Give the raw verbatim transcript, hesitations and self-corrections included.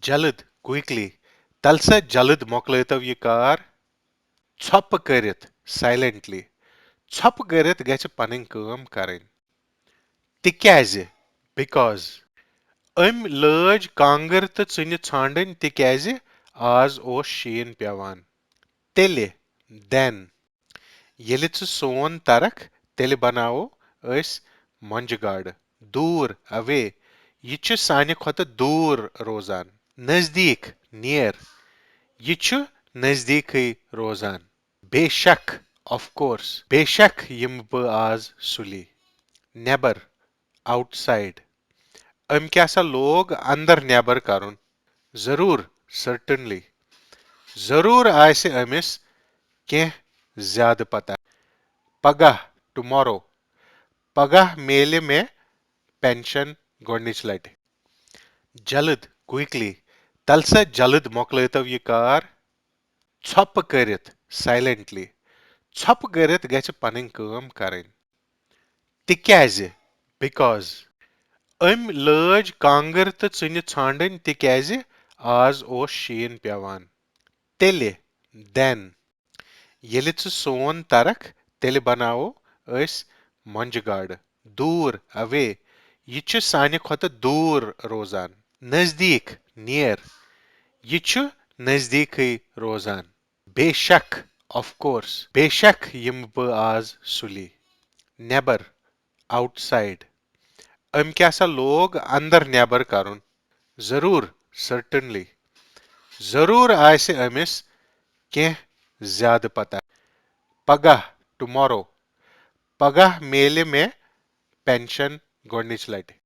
جلد، quickly. تلسا جلد مۄکلٲتو یہِ کار۔ ژھۄپہٕ کٔرِتھ، silently. ژھۄپہٕ کٔرِتھ گژھِ پنٕنۍ کٲم کرٕنۍ۔ تِکیازِ، because. أمۍ لٲج کانٛگٕر تہٕ ژٕنہِ ژھانٛڈٕنۍ تِکیازِ آز اوس شیٖن پٮ۪وان۔ تیٚلہِ، then. ییٚلہِ ژٕ سون ترکھ، تیٚلہِ بناوو أسۍ مۄنجہِ گاڈٕ۔ دوٗر، away۔ یہِ چھُ سانہِ کھۄتہٕ دوٗر روزان۔ نزدیٖک، near۔ یہِ چھُ نزدیٖکٕے روزان۔ بے شک، of course۔ بے شک یِمہٕ بہٕ آز سُلی۔ نٮ۪بر، outside۔ أمۍ کیٛاہ سا لوگ اندر نٮ۪بر کرُن؟ ضروٗر، certainly۔ ضروٗر آسہِ أمِس کینٛہہ زیادٕ پتہ۔ پگاہ، tomorrow۔ پگاہ میلہِ مےٚ پینشن گۄڈٕنِچ لٹہِ۔ جلد، quickly۔ تلسا جلد مۄکلٲتو یہِ کار۔ ژھۄپہٕ کٔرِتھ، silently۔ ژھۄپہٕ کٔرِتھ گژھِ پنٕنۍ کٲم کرٕنۍ۔ تِکیازِ، because۔ أمۍ لٲج کانٛگٕر تہٕ ژٕنہِ ژھانٛڈٕنۍ تِکیازِ آز اوس شیٖن پٮ۪وان۔ تیٚلہِ، then۔ ییٚلہِ ژٕ سون ترکھ، تیٚلہِ بناوو أسۍ مۄنجہِ گاڈٕ۔ دوٗر، away۔ یہِ چھُ سانہِ کھۄتہٕ دوٗر روزان۔ نزدیٖک، near۔ یہِ چھُ نزدیٖکٕے روزان۔ بے شک، of course۔ بے شک یِمہٕ بہٕ آز سُلی۔ نٮ۪بر، outside۔ أمۍ کیٛاہ سا لوگ اندر نٮ۪بر کرُن؟ ضروٗر، certainly۔ ضروٗر آسہِ أمِس کینٛہہ زیادٕ پتہ۔ پگاہ، tomorrow۔ پگاہ میلہِ مےٚ پینشن گۄڈٕنِچ لٹہِ۔